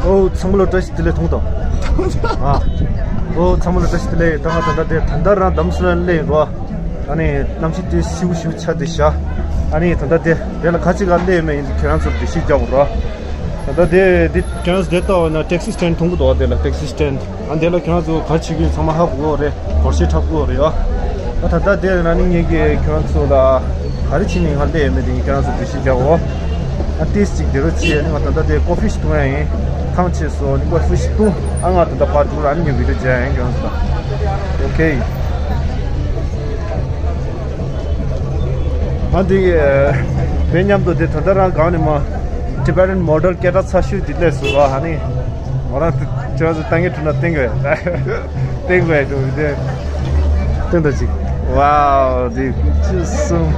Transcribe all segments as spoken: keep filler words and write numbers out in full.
ཨོ་ཚང་མ་ལ་བཀྲ་ཤིས་བདེ་ལེགས། མཐོང་དང་། ཨ། ཨོ་ཚང་མ་ལ་བཀྲ་ཤིས་བདེ་ལེགས། ད་ང་ད་ལྟ་དེ་ད་ལྟ་རང་འདམ་སུ་ལ་སླེབས་ཡིན་རོ། ཨ་ནི་གནམ་གཤིས་དེ་ཤིའུ་ཤིའུ་ཆགས་བསྡད་ཤག་ཨ་ནི་ད་ལྟ་དེ་དེ་ལ་ག་ཅི་ག་སླེབས་མེད་ཡིན། ཁྱེད་རང་ཚོར་འགྲེལ་བཤད་རྒྱག་དགོས་རོ། ད་ལྟ་དེ་དེ་ཁྱེད་རང་ཚོ་དེ་ལྟ་བ་ན་ཊེག་སི་སི་ཊེན་ཌི་མཐོང་གི་འདུག་དེ་ལ་ཊེག་སི་སི་ཊེན་ཌི། ཨ་འདི་ལ་ཁྱེད་རང་ཚོ་ག་རེ་བྱེད་ཀྱི་ཡོད་ཚང་མ་ཧ་གོ་རེད། སྒོར་གཞས་འཁྲབ་ཀྱི་ཡོད་རེད་ཡ། ཨ་ད་ལྟ་དེ་ན་ནི་ངེད་ཀྱིས་ཁྱེད་རང་ཚོ་ལ་ག་རེ་བྱས་ནས་ང་སླེབས་ཡོད་མེད་དེ་ངས་ཁྱེད་རང་ཚོ་འགྲེལ་བཤད་རྒྱག་འོ། ཨ་ཏིས་ཅིག་དེ་རུ་ཅི་ཡ་ནི་ང་ད་ལྟ་དེ་ཀོ་ཕི་ཞིག་འཐུང་ཡ་ཡིན། ཐང་ཆད་སོང་ནི་ཀོ་ཕི་ཞིག་འཐུང་། ཨ་ང་ད་ལྟ་ཕར་འགྲོ་ར་ནི་ངས་བི་ཌིའོ་མཇལ་ཡ་ཡིན་ཁྱེད་རང་ཚོ་ལ། ཨོ་ཁེ། ཨ་འདི་བའི་མཉམ་དུ་དེ་ད་ལྟ་རང་སྒང་ནས་མ་ཊི་བེ་ཊན་མོ་ཌལ་སྐད་གྲགས་ཚ་ཤོས་དེ་སླེབས་སོང་བ། ཨ་ནི་ང་རང་ཚོ་ཚོ་ལྟ་ངན་འགྲོ་ན་བསྟན་དགོས། བསྟན་དགོས་འདུག་དེ། བསྟན་ད་ཅིག་ཝའོ་དེ་ཅི་སོང་།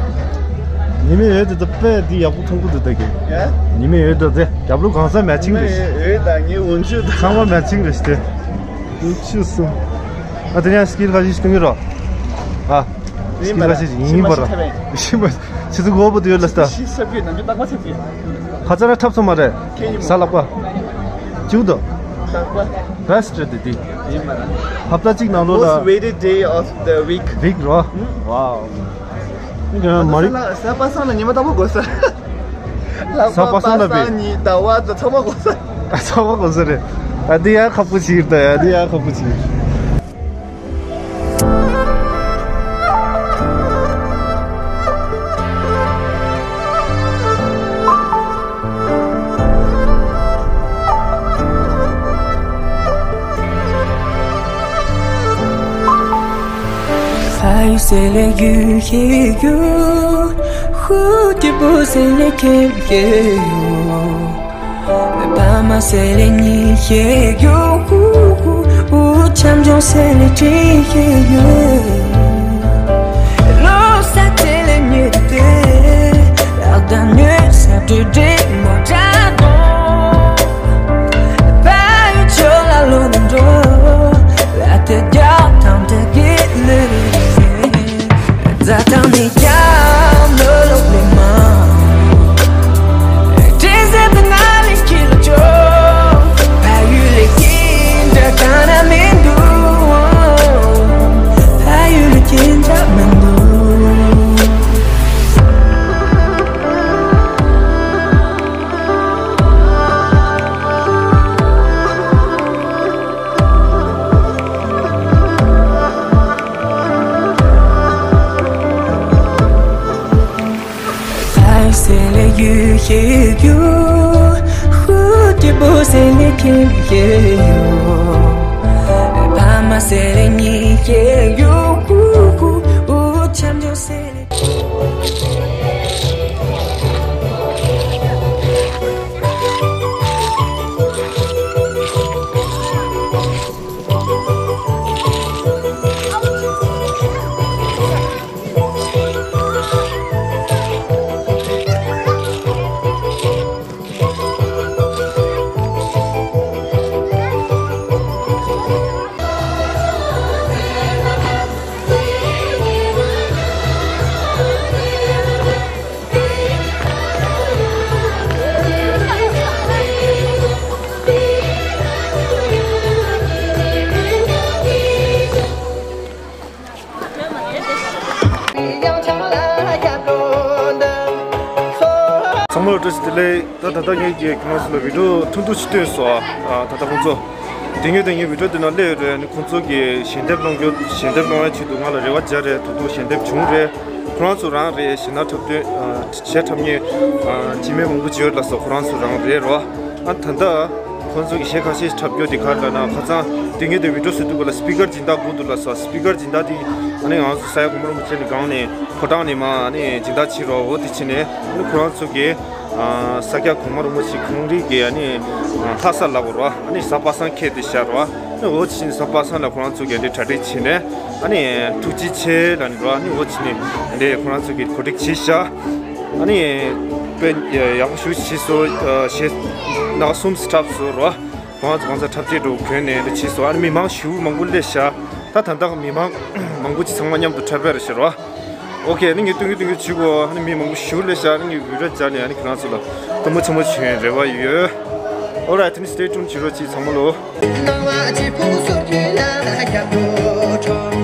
ཉི་མའི་འོད་དེ་ད་དཔེ་དེ་ཡག་པོ་མཐོང་གི་འདུག་ད་གི། ཡ། ཉི་མའི་འོད་ད་དེ་རྒྱབ་ལོགས་གང་ས་མེ་ཆིང་རེད། འོད་དང་ངའི་འོན་ཆུ་དང་། ཚང་མ་མེ་ཆིང་རེད་ཤི་དེ། དེ་ཅི་སོང་། ཨ་དེ་ཡང་སྐྱིད་ཁ་ཤས་ཤིག་གཏོང་གི་རོ། ཨ། ཡིན་པ་ར། ཤི་ཁ་ཤས་ཤིག་ཡིན་པ་ར། ཤི་མ་ཤི་ཚུགས་འོ་པོ་དུ་ཡོད་ལ་ལྟ། ཤི་ས་བུས་ནམ་རྒྱུན་རྟག་པ་ཚེ་བུས། ཁ་ཚ་ར་འཁྲབ་སོང་མ་རེད། ཁྱེད་ཡིན་མོ། ས་ལག་པ། བཅུག་དོ། རྟག་པ། རེ་སི་ཊི་རེད་དེ། ཡིན་པ་ར། ཧབ་ཏ་གཅིག་ནང་ལོགས་ལ། Most waited day of the week. ཝིག་རོ། ཝའོ། ཡང་མ་རིག་ས་པ་སང་ལ་ཉི་མ་དང་པོ་དགོས་ས། ལག་པ་ས་པ་སང་ལ་པ་སང་ཉི་ཟླ་བ་དང་ཚང་མ་དགོས་ས། ཚང་མ་དགོས་ས་རེད། ཨ་འདི་ཡང་ཁག་པོ་ཅིག་རེད་ད། ཡ་འདི་ཡང་ཁག་པོ་ཅིག་རེད། ཕ་ཡུལ་ཟེར་ལེ་ཡུལ་ཤེས་ཡོད། ཤུགས་ཀྱི་བུ་ཟེར་ལེ་ཁྱེད་ཤེས་ཡོད། ཕ་མ་ཟེར་ལེ་གཉིས་ཤེས་ཡོད། ཧུ་ཧུ། འུ་ཆམ་ཆོམ་ཟེར་ལེ་དྲིན་ཤེས་ཡོད། ལོ་ས་ཆེ་ལེ་ཉེ་དེ། ལག་དང་ཉོས་ས་དྲི་དྲི་མོ་དྲ་དོ། ཕ་ཡུལ་ཆོ་ལ་ལོ་ནི་འགྲོ། ལ་དེ་རྒྱག་ཐང་དེ་གི་ལེ། རྫ་ཐང་ནས་ཀྱང་ལོ་ལོག་ལེ་མ། དྲན་ཟེར་དུ་ང་ལས་ཁྱི་ལ་ཅོ། ཕ་ཡུལ་ལས་ཁྱི་འདྲ་གང་ན་མི་འདུག་ཕ་ཡུལ་ལས་ཁྱི་འདྲ་མི་འདུག་ཕ་ཡུལ་ཟེར་ལེ་ཡུལ་ཤེས་ཡོད། ཤུགས་ཀྱི་བུ་ཟེར་ལེ་ཁྱེད་ཤེས་ཡོད། ཕ་མ་ཟེར་ལེ་གཉིས་ཤེས་ཡོད། ཧུ་ཧུ། འུ་ཆམ་ཆོམ་ཟེར་ལེ། ཚང་མ་ལ་བཀྲ་ཤིས་བདེ་ལེགས། ད་ད་ལྟ་ངས་ཀྱིས་ཁྱེད་རང་ཚོ་ལ་བི་ཌིའོ་ཐུང་ཐུང་ཞིག་སྟོན་སོང་། ཨ་ད་ལྟ་ཁོང་ཚོ་དེ་ངས་དེ་ངས་བི་ཌིའོ་དེ་ནང་སླེབས་ཡོད་རེད། ཨ་ནི་ཁོང་ཚོ་གིས་ཞལ་འདེབས་སློང་རྒྱུ། ཞལ་འདེབས་སློང་ཡ་ཆེད་དུ་ང་ལ་རེ་བ་བརྒྱབ་རེད། ད་དུང་ཞལ་འདེབས་བྱུང་རེད། ཁོ་རང་ཚོ་རང་རེད། གཞས་སྣ་འཁྲབ་སྟོན་ཨ་གཞས་འཁྲབ་མཁན་ཨ་འཇིགས་མེད་མང་པོ་ཅིག་ཡོད་ལ་སོགས། ཁོ་རང་ཚོ་རང་རེད་རོ། ཨ་ད་ལྟ་ཁོང་ཚོ་གི་གཞས་ཁ་ཤས་འཁྲབ་རྒྱུ་དེ་ག་རེ་ལབ་ན། ཁ་སང་དེ་ངས་དེ་བི་ཌིའོ་བཟོ་དུས་སྐབས་ལ་སི་པི་ཀར་སྦྱིན་བདག་དགོས་འདུག་ལབ་སོང་། སི་པི་ཀར་སྦྱིན་བདག་དེ་ཨ་ནི་ང་ཚོ་ས་ཡ་གོང་མ་རིན་པོ་ཆེ་ནས་སྒང་ནས་ཕོ་བྲང་ནས་མར་ཨ་ནི་སྦྱིན་བདག་བྱེད་རོགས། འོ་དེ་བྱས་ནས་ཨ་ནི་ཁོ་རང་ཚོ་གི་ཨ་ས་སྐྱ་གོང་མ་རིན་པོ་ཆེ་ཁོང་རང་གི་ཨ་ནི་ཨ་ལྷ་ས་ལབ་དགོས་རོ། ཨ་ནི་གཟའ་པ་སངས་ཁེལ་ཏེ་བཞག་རོ། ཨ་ནི་འོ་དེ་བྱས་ནས་གཟའ་པ་སངས་ལ་ཁོ་རང་ཚོ་གི་ཨ་ནི་གྲ་སྒྲིག་བྱས་ནས་ཨ་ནི་ཐུགས་རྗེ་ཆེ་ལབ་ནས་རོ། ཨ་ནི་འོ་དེ་བྱས་ནས་ཨ་ནི་ཁོ་རང་ཚོ་གི་གོ་སྒྲིག་བྱས་བཞག་ཨ་ནི་དཔེ་ཡག་པོ་ཞེ་པོ་བྱས་སོང་། ཨ་གཞས་སྣ་ཁ་གསུམ་འཁྲབ་སོང་རོ། གང་ཚ་གང་ཚ་འཁྲབ་ཆས་འདྲ་བོ་གོན་ནས་འདི་བྱས་སོང་། ཨ་ནི་མི་མང་ཞེ་པོ་མང་པོ་སླེབས་ཤག་ད་ད་ལྟ་མི་མང་མང་པོ་ཅིག་ཚང་མ་མཉམ་དུ་འཁྲབ་པ་རེད་ཤག་རོ། ཨོ་ཁེ། ཨ་ནི་ངས་སྟོན་གི་སྟོན་གི་བྱེད་དགོས། ཨ་ནི་མི་མང་པོ་ཞེ་པོ་སླེབས་ཤག་ཨ་ནི་ངས་བི་ཌིའོ་བརྒྱབ་ནས་ཨ་ནི་ཁྱེད་རང་ཚོ་ལ་སྟོན་པ་ཆེན་པོ་བྱེད་པའི་རེ་བ་ཡོད། Alright, then stay tuned བྱེད་རོགས་གྱིས་ཚང་མ་ལོ། སྣང་བ་གཅིག་པུ་སོར་རྒྱུ་ལ་རྒྱབ་ཏུ་འཕྲོ།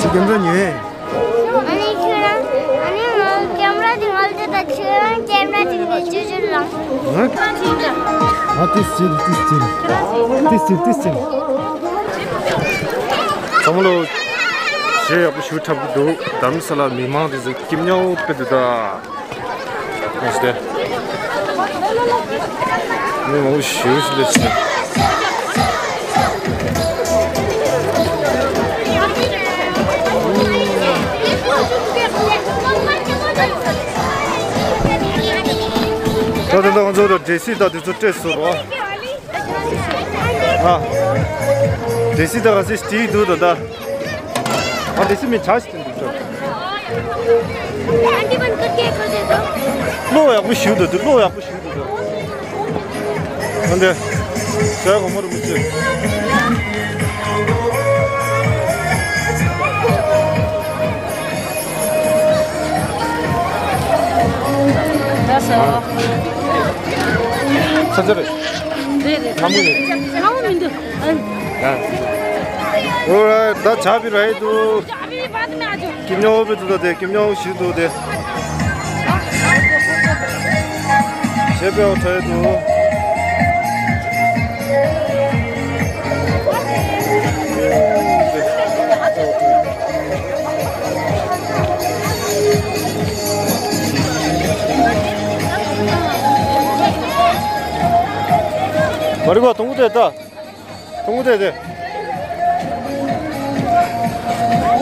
ཁྱེད་རྒྱ་མཚོ་ཉོས། ཨ་ནི་ཁྱོད་རང་། ཨ་ནི་ང་ཀེམ་ར་དེ་ང་ལ་སྤྲད་དང་། ཁྱོད་རང་ཀེམ་ར་དེ་ངས་ཅི་ཅི་རང་། ཨ་ཏི་སི་ཅིལ། ཏི་སི་ཅིལ། ཏི་སི་ཅིལ། ཏི་སི་ཅིལ། ཚང་མ་ལོ། གཞས་ཡག་པོ་ཞེ་པོ་འཁྲབ་ཀྱི་འདུག་རྡ་རམ་ས་ལ་མི་མང་དེ་ཚོ་ཀེམ་ཉོ་དཔེ་འདུག་ད། ཨོ་སྟེ། མི་མང་པོ་ཞེ་པོ་ཞིག་སླེབས་སོང་། ད་ད་ད་ང་ཚོ་ད་འབྲས་སིལ་ད་དེ་ཚོ་སྤྲད་སོང་རོ། ཨ། འབྲས་སིལ་ད་ག་ཚོད་སྟེར་འདུག་ད་ད། ཨ། འབྲས་སིལ་མི་ཆ་ཞིག་སྟེར་འདུག་ད། བློ་ཡག་པོ་ཞིག་འདུག་ད། བློ་ཡག་པོ་ཞིག་འདུག་ད། ཨ་འདྲ། ཟས་གོང་མ་རུ་མི་བྱེད། ལགས་སོ། ཚ་ཚ་རེད། རེད་རེད། ལྷ་མོ་རེད། ལྷ་མོ་མི་འདུག་ཨ། ཡ། ཨོ་རའི་ད་ཆ་བི་རའི་དུ། ཀི་ཉོ་བི་དུ་ད་དེ་ཀི་ཉོ་ཞིག་དུ་དེ། ཞེ་པའོ་ཐའི་དུ། མ་རི་གོ་དུང་དེ་ད། ཐུང་དེ་དེ།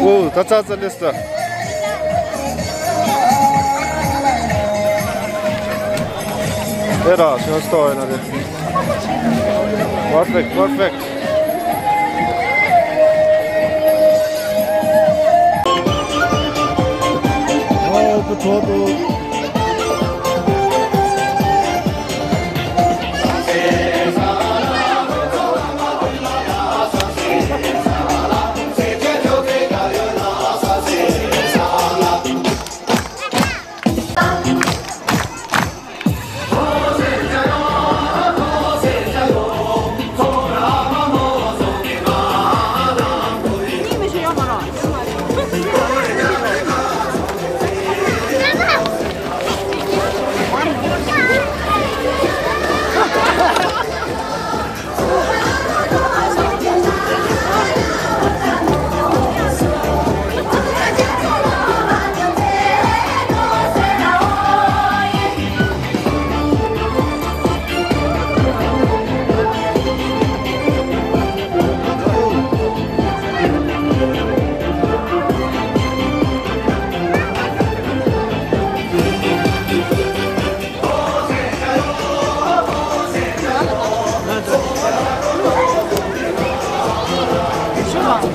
ཨོ་ད་ཚ་ཚ་ལེ་སྟ། དེ་ར་ཤོ་སྟོ་ཡིན་ན་དེ། Perfect, perfect. ཨོ་ཁུ་ཐོ་ཏོ།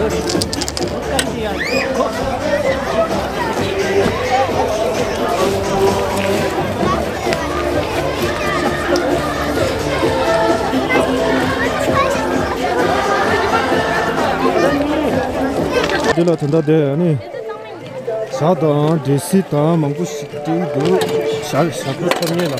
འདི་ལ་དོན་དག་དེ་ཨ་ནི། ཇ་དང་འབྲས་སིལ་དང་མང་པོ་ཞིག་སྤྲད་འདུག་ཞག་ཞག་པོ་ཚར་ཉེ་ལ།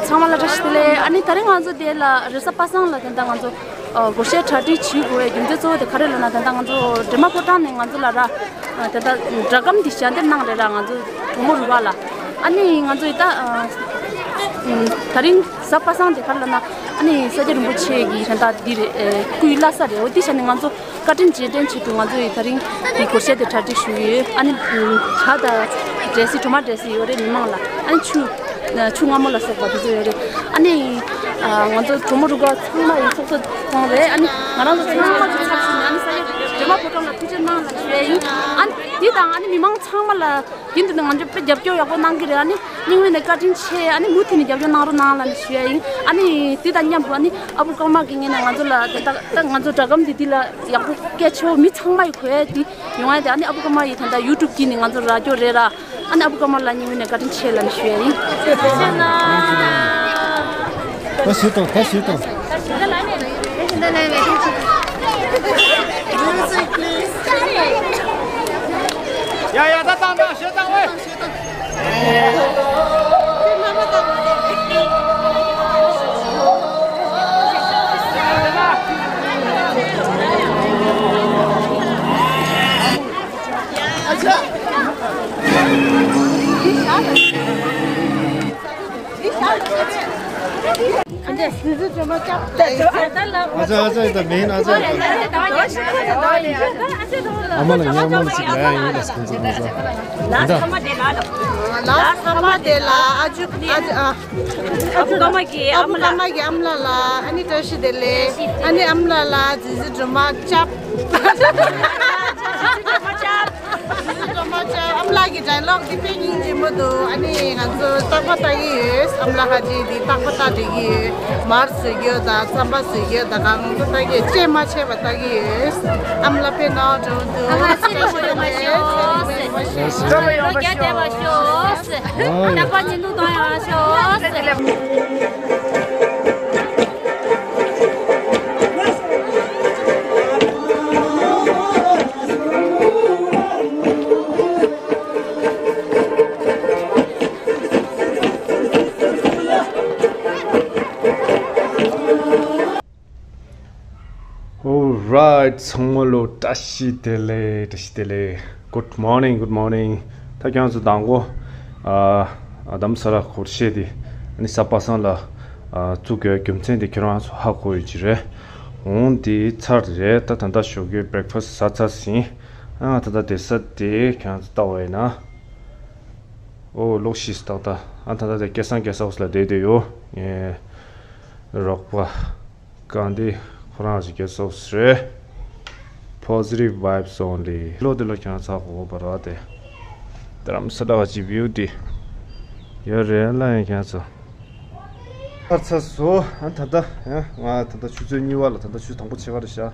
ཚང་མ་ལ་བཀྲ་ཤིས་བདེ་ལེགས། ཨ་ནི་དེ་རིང་ང་ཚོ་དེ་ལ་རེས་གཟའ་པ་སངས་ལ་དེ་འདྲ་ང་ཚོ་ཨ་སྒོར་གཞས་གྲ་སྒྲིག་བྱེད་དགོས་པའི་རྒྱུ་མཚན་གཙོ་བོ་དེ་ག་རེ་ལབ་ན། དེ་འདྲ་ང་ཚོ་འབྲས་མ་ཕོ་བྲང་ནས་ང་ཚོ་ལ་ར་ཨ་དེ་འདྲ་སྒྲ་སྒམ་འདི་ཞལ་འདེབས་གནང་རེད་ར། ང་ཚོ་གྲོགས་མོ་རུ་བ་ལ། ཨ་ནི་ང་ཚོ་ཡི་ད་ཨ་ད་རིང་གཟའ་པ་སངས་དེ་ག་རེ་ལབ་ན། ཨ་ནི་ས་སྐྱ་རིན་པོ་ཆེ་གི་དེ་འདྲ་འདི་རེད། ཨ་སྐུའི་བླ་གཟའ་རེད། འོ་འདི་ཞག་ནས་ང་ཚོ་བཀའ་དྲིན་རྗེས་དྲན་ཆེད་དུ་ང་ཚོ་ཡི་ད་རིང་འདི་སྒོར་གཞས་དེ་གྲ་སྒྲིག་ཞུས་ཡོད། ཨ་ནི་ཇ་དང་འབྲས་སིལ་གྲོ་མ་འབྲས་སིལ་ཡོད་རེད་མི་མང་ལ། ཨ་ནི་ཆུ་ཆུ་མངར་མོ་ལ་སོགས་པ་དེ་ཚོ་ཡོད་རེད། ཨ་ནི་ང་ཚོ་གྲོགས་མོ་རུ་བ་ཚང་མ་ཡི་ཚོགས་གཙོ་ཚང་རེད། ཨ་ནི་ང་རང་ཚོ་ཚང་མ་ཚོ་ཚབ་ཞུས་ནས་ཨ་ནི་ས་ཡ་འབྲས་མ་ཕོ་བྲང་ལ་ཐུགས་རྗེ་གནང་ལ་ཞུ་ཡ་ཡིན། ཨ་ནི་འདི་དང་ཨ་ནི་མི་མང་ཚང་མ་ལ་དེ་འདི་ནི་ང་ཚོ་དཔེ་རྒྱབ་སྐྱོར་ཡག་པོ་གནང་གི་རེད། ཨ་ནི་སྙིང་དབུས་ནས་བཀའ་དྲིན་ཆེ། ཨ་ནི་མུ་མཐུད་ནས་རྒྱབ་སྐྱོར་གནང་རོགས་གནང་ལབ་ནས་ཞུ་ཡ་ཡིན། ཨ་ནི་དེ་དང་མཉམ་དུ་ཨ་ནི་ཨ་བུ་ཀརྨ་གི་ངོས་ནས་ང་ཚོ་ལ་ད་ད་ང་ཚོ་སྒྲ་སྒམ་འདི་འདི་ལ་ཡག་པོ་སྐད་ཆ་མི་ཚང་མ་ཡི་གོ་ཡ་འདི་ཡོང་ཡ་དེ། ཨ་ནི་ཨ་བུ་ཀརྨ་ཡི་ད་ལྟ་ཡུ་ཊུབ་དཀྱིལ་ནས་ང་ཚོ་རག་རྒྱུ་རེད་ར། ཨ་ནི་ཨ་བུ་ཀརྨ་ལ་སྙིང་དབུས་ནས་བཀའ་དྲིན་ཆེ་ལབ་ནས་ཞུ་ཡ་ཡིན། ད་ཞུ་དང་ད་ཞུ་དང་། Music, please. ཡ་ཡ་ད་བཏང་བཏང་ཞེ་བཏང་བས། ཨ་ཅག་ཨ་ཅག་ད་མིན་ཨ་ཅག་ཨ་མ་ལ་ཡང་མ་ལ་ཅིག་ལ་ཡང་ཡིན་ལ་སྐུ་མཁྱེན་ཨ་ཅག་ལ་ས་མ་དེ་ལ་ཨ་ཅུ་ཨ་ཅུ་ཨ། ཨ་བུ་ཀརྨ་གི་ཨ་མ་ལགས། ཨ་བུ་ཀརྨ་གི་ཨ་མ་ལགས་ལ་ཨ་ནི་བཀྲ་ཤིས་བདེ་ལེགས། ཨ་ནི་ཨ་མ་ལགས་ལ་ཇི་ཟི་སྒྲོལ་མ་ཅབ། ཇི་ཟི་སྒྲོལ་མ་ཅབ། ཨ་མ་ལགས་ཀྱི་ཌའི་ལོག་འདི་དཔེ་སྙིང་རྗེ་མོ་འདུག་ཨ་ནི་ང་ཚོ་རྟག་པར་ལྟ་གི་ཡོད། ཨ་མ་ལགས་ཁ་ཅིག་འདི་རྟག་པར་ལྟ་བསྡད་ཀྱི་ཡོད། མར་བཟོས་ཡོད་དང་རྩམ་པ་བཟོས་ཡོད་དང་གང་ཚོ་ལྟ་གི་ཡོད། ཅེས་མ་བྱས་པ་ལྟ་གི་ཡོད། ཨ་མ་ལགས་དཔེ་ནོར་འགྲོ་འདུག་ཨ་མ་ལགས་ཚེ་རིང་པོ་ཡོང་བ་ཤོག་ཚེ་རིང་པོ་ཡོང་བ་ཤོག་ལོ་བརྒྱ་བསྡད་པ་ཤོག་རྟག་པར་ཉིན་དུ་གཏོང་ཡོང་བ་ཤོག Alright, ཚང་མ་ལོ་བཀྲ་ཤིས་བདེ་ལེགས། བཀྲ་ཤིས་བདེ་ལེགས། Good morning, good morning. ད་ཁྱེད་རང་ཚོ་དང་པོ་ཨ་ཨ་དམ་ས་ར་སྒོར་གཞས་དེ་ཨ་ནི་གཟའ་པ་སངས་ལ་ཨ་བཙུགས་དགོས་རྒྱུ་མཚན་དེ་ཁྱེད་རང་ཚོ་ཧ་གོ་ཡོད་ཀྱི་རེད། འོང་དེ་ཚར་རེད། ད་ད་ལྟ་ཞོགས་ཀའི་breakfast ཟ་ཚར་ཟིན། ཨ་ད་ལྟ་བསྡད་ས་དེ་ཁྱེད་རང་ཚོ་ལྟ་བ་ཡིན་ན། ཨོ་ལོག་ཤིས་ཏག་ཏག་ཨ་ད་ད་དེ་སྐལ་བཟང་གེ་སི་ཧའུ་སི་ལ་བསྡད་བསྡད་ཡོད། ངའི་རོགས་པ་གང་དེ་ཁོ་རང་གི་གེ་སི་ཧའུ་སི་རེད། Positive vibes only. ལོ་དེ་ལོ་ཁྱེད་རང་ཚ་གོ་བ་ར་དེ། དེ་རམ་ས་ལ་བ་ཅི་བིའུ་ཏི་ཡོད་རེད་ལ་ཡང་ཁྱེད་རང་ཚོ། ཨ་ཚ་སོ། ཨ་ད་ད་ཡང་ང་ད་ད་ཆུ་ཚོད་གཉིས་པ་ལ་ད་ད་ཆུ་དང་པོ་ཆེ་བ་རེད་ཤག་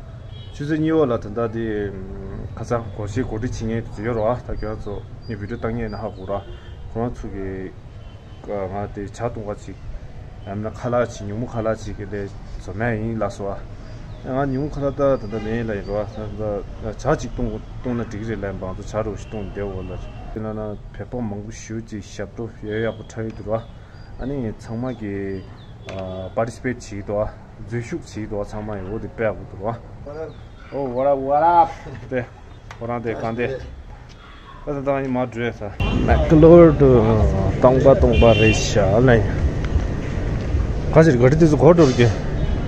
ཆུ་ཚོད་གཉིས་པ་ལ་ད་ད་དེ་ཁ་སང་སྒོར་གཞས་གོ་སྒྲིག་བྱེད་མཁན་དེ་ཚོ་ཡོད་རེད་བ། ད་ཁྱེད་རང་ཚོ་ངས་བི་ཌིའོ་བཏང་མཁན་ཡིན་ན་ཧ་གོ་ར། ཁོ་རང་ཚོ་གི་ང་དེ་ཇ་བཏུང་ག་ཅིག་ཡང་ན་ཁ་ལག་ཅིག་ཉུང་མོ་ཁ་ལག་ཅིག་གི་ལས་བཟོ་མ་ཡིན་ལ་སོ་བ། ང་ཉུང་མོ་ཁ་ལག་ད་ད་ད་མེད་ལ་ཡིན་རེད་བ། ད་ད་ཇ་ཅིག་བཏུང་བཏུང་ན་འགྲིག་གི་རེད་ལབ་ཡིན་པ། ང་ཚོ་ཇ་རོ་ཞིག་བཏུང་བསྡད་འོ་ལ་རེད། དེ་ལ་ན་བོད་པ་མང་པོ་ཞེ་ཅིག་ཞབས་བྲོ་ཡག་ཡག་པོ་འཁྲབ་ཡོད་འདུག་ར། ཨ་ནི་ཚང་མ་གི་ པར་ཊི་སི་པེཊ་བྱེད་ཀྱི་འདུག་བ། འཛུལ་ཞུགས་བྱེད་ཀྱི་འདུག་བ། ཚང་མ་ཡོད་དེ་དཔེ་ཡག་པོ་འདུག་བ། ཨོ། What up, what up? དེ་ཁོ་རང་དེ་གང་དེ། ད་ད་ད་ཡིན་མ་འགྲོ་ས། མེག་ལོར་དུ་སྟོང་པ་སྟོང་པ་རེད་ཤག་ལ། ཁ་ཅིག་ག་རེ་དེ་ཚོ་གོ་འགྲོ་གི།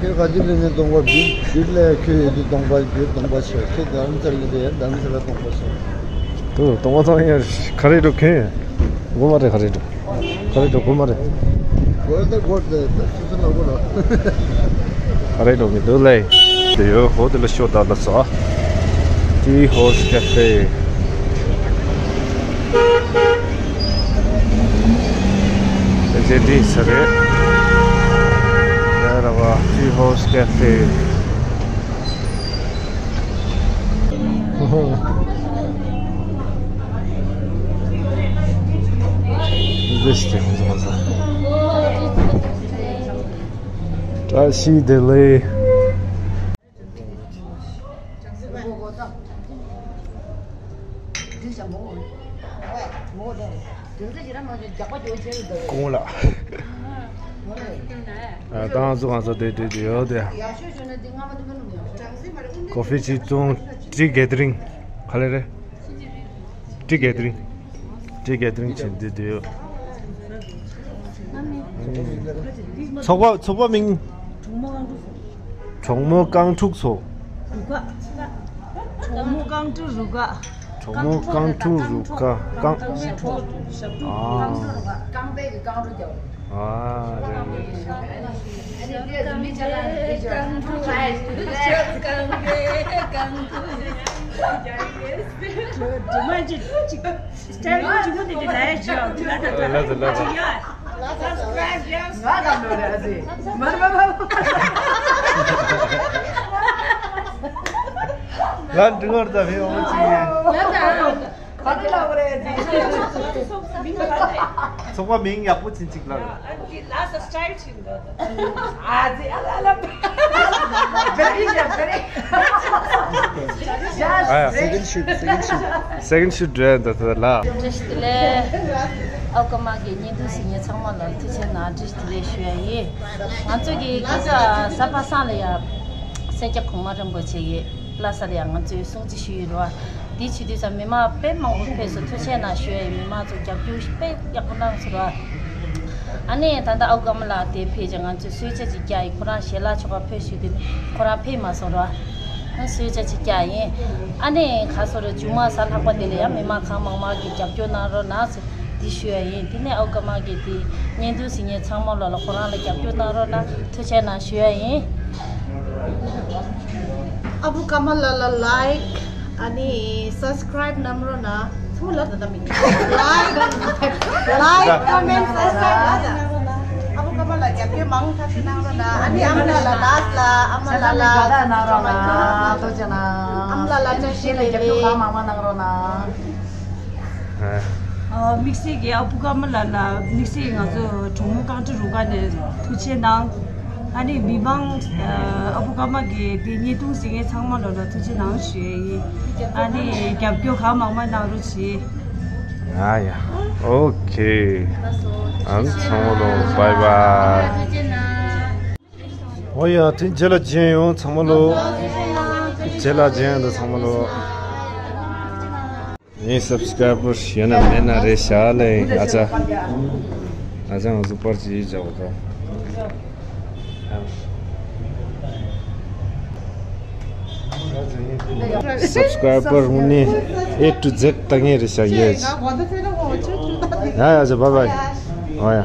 ཁྱོད་ག་ཅི་ལས་ནས་སྟོང་པ་བི་བི་ལས་ཁྱོད་ཡོད་དུས་སྟོང་པ་བི་སྟོང་པ་ཆེ། ཁྱོད་རྡ་རམ་ས་ལ་ཡོད་དུས་རྡ་རམ་ས་ལ་སྟོང་པ་ཆེ། དུ་སྟོང་པ་སྟོང་ཡ་ག་རེ་འགྲོ་གི། དགོས་མ་རེད། ག་རེ་འགྲོ། ག་རེ་འགྲོ་དགོས་མ་རེད། དགོས་ད་དགོས་ད་ད་སུ་སུ་ལ་དགོས་ར། ག་རེ་འགྲོ་གི་འདུག་ལེ། དེ་ཡོད་ཧོ་དེ་ལ་ཤོ་ད་ལ་ས། Tea House Cafe། དེ་རྗེས་འདི་ས་རེད། ཡ་ར་བ། Tea House Cafe། འདི་སྟེ་ཧོ་ས། བཀྲ་ཤིས་བདེ་ལེགས། གོང་ལ། ཨ། ད་ང་ཚོ་གང་ཚོ་དེ་དེ་དེ་ཡོད་དེ། ཀོ་ཧྥི་ཅིག་བཙོང་། Tea Gathering། ག་ལེ་རེད། Tea Gathering། Tea Gathering བྱེད་འདི་དུས། ཚོགས་པ་ཚོགས་པ་མིང་། གྲོགས་མོ་རྐང་ཕྲུག་ཚོ། གྲོགས་མོ་རྐང་ཕྲུག་རུ་ཁག་གྲོགས་མོ་རྐང་ཕྲུག་རུ་ཁག་རྐང་། རྐང་པའི་གི་རྐང་ཕྲུག་རྒྱབ། ཨ། རེད། སི་ཊལ་གཅིག་པོ་དེ་དེ་ལ་ཡ་བྱེད་ཡོད་དེ་ལ་ད་ལ་ད་ལ་ད་ཅི་ཡ། ང་ག་ནོ་རེ་ཨ་ཙི། མར་མ་མ། ང་འདྲི་བར་ད་ཕེ་འོང་ཅི་ཡིན། ང་ད་ག་དེ་ལ་བ་རེ་ཨ་ཙི། ཚོགས་པ་མིང་ཡག་པོ་ཅིག་ཅིག་ལ། ཨ་ཙི་ལ་ས་སི་ཊལ་ཅིག་འདོད། ཨ་ཙི། ཨ་ལ་ལ། Very good, very good. Just ཨ་ཡ། Second shoot, second shoot. Second shoot འགྲོ་ཡ་འདི་ལྟ་ལ། བཀྲ་ཤིས་བདེ་ལེགས། ཨའུ་ཀ་མ་གི་བརྙན་ཐུང་གཟིགས་མཁན་ཚང་མ་ལ་ཐུགས་རྗེ་གནང་། བཀྲ་ཤིས་བདེ་ལེགས་ཞུ་ཡ་ཡིན། ང་ཚོ་གི་ཁ་ས་གཟའ་པ་སངས་ལ་ཡ་སེར་སྐྱ་གོང་མ་རིན་པོ་ཆེ་གི་བླ་གཟའ་ལ་ཡ་ང་ཚོས་སྲུང་བརྩི་ཞུ་ཡི་རེད་བ། འདི་བྱེད་དུས་ས་མི་མང་དཔེ་མང་པོ་ཕེབས་སོང་། ཐུགས་རྗེ་གནང་ཞུ་ཡ་ཡིན། མི་མང་ཚོ་རྒྱབ་སྐྱོར་དཔེ་ཡག་པོ་གནང་སོང་ར། ཨ་ནི་ད་ལྟ་ཨའུ་ཀ་མ་ལགས་དེ་ཕེབས་ཀྱང་ང་ཚོས་གསོལ་ཇ་ཅིག་བརྒྱབ་ཡིན། ཁོ་རང་ཞལ་ལག་མཆོད་པ་ཕུལ་ཞུས་དུས་ཁོ་རང་ཕེབས་མ་སོང་ར། ཨ་གསོལ་ཇ་ཅིག་བརྒྱབ་ཡིན། ཨ་ནི་ག་སོ་ར་མཇུག་མ་གཟའ་ལྷག་པ་དེ་ལ་ཡང་མི་མང་གང་མང་མང་གིས་རྒྱབ་སྐྱོར་གནང་རོགས་གནང་ཟེར་འདི་ཞུ་ཡ་ཡིན། དེ་ནས་ཨའུ་ཀ་མ་གི་དེ་བརྙན་ཐུང་གཟིགས་མཁན་ཚང་མ་ལོ་ལ་ཁོ་རང་ལ་རྒྱབ་སྐྱོར་གནང་རོགས་གནང་། ཐུགས་རྗེ་གནང་ཞུ་ཡ་ཡིན། ཨ་བུ་ཀ་མ་ལ་ལ་ལའིཀ་ཨ་ནི་སབ་སི་ཀ་རའིབ་གནང་རོགས་གནང་། ཚང་མ་ལ་ད་ལྟ་མི་ལའིཀ་ལའིཀ་ཀོ་མེན་སབ་སི་ཀ་རའིབ་ལ་ད་ཨ་བུ་ཀ་མ་ལ་རྒྱབ་སྐྱོར་མང་ཐག་ཆོད་གནང་རོགས་གནང་། ཨ་ནི་ཨ་མ་ལ་ལ་ལ་ཨ་མ་ལ་ལ་གནང་རོགས་གནང་། ཐུགས་རྗེ་གནང་། ཨ་མ་ལ་ལ་བཀྲ་ཤིས་བདེ་ལེགས། རྒྱབ་སྐྱོར་གང་མང་མང་གནང་རོགས་གནང་། ཨ། དམིགས་བསལ་གྱི་ཨ་བུ་ཀ་མ་ལ་ལ། དམིགས་བསལ་ང་ཚོ་གྲོགས་མོ་རྐང་ཁྲི་རུ་ཁག་ནས་ཐུགས་རྗེ་གནང་། ཨ་ནི་མི་མང་ཨ་བུ་ཀ་མ་གི་དེ་བརྙན་ཐུང་གཟིགས་མཁན་ཚང་མ་ལོ་ལ་ཐུགས་རྗེ་གནང་ཞུ་ཡ་ཡིན། ཨ་ནི་རྒྱབ་སྐྱོར་གང་མང་མང་གནང་རོགས་གྱིས། ཡ་ཡ། ཨོ་ཁེ། ཨ་ཚང་མ་ལོ་བའི་བའི། ཨོ་ཡ། དེ་རྗེས་ལ་མཇལ་ཡོང་ཚང་མ་ལོ། རྗེས་ལ་མཇལ་ཡོང་དང་ཚང་མ་ལོ། ངའི་སབ་སི་ཀ་རའི་བར་ཡོད་ན་མེད་ན་རེད་ཤག་ལེ། ཨ་ཅག་ཨ་ཅག་ང་ཚོ་པར་ཅིག་བྱ་བ་དང་། སབ་སི་ཀ་རའི་བར་དངོས་གནས་ཨེ་ཊུ་ཛེཌ་ལྟ་མཁན་རེད་ཤག་ཡེ། ཡ་ཡ་ཅག་བའི་བའི། ཨོ་ཡ།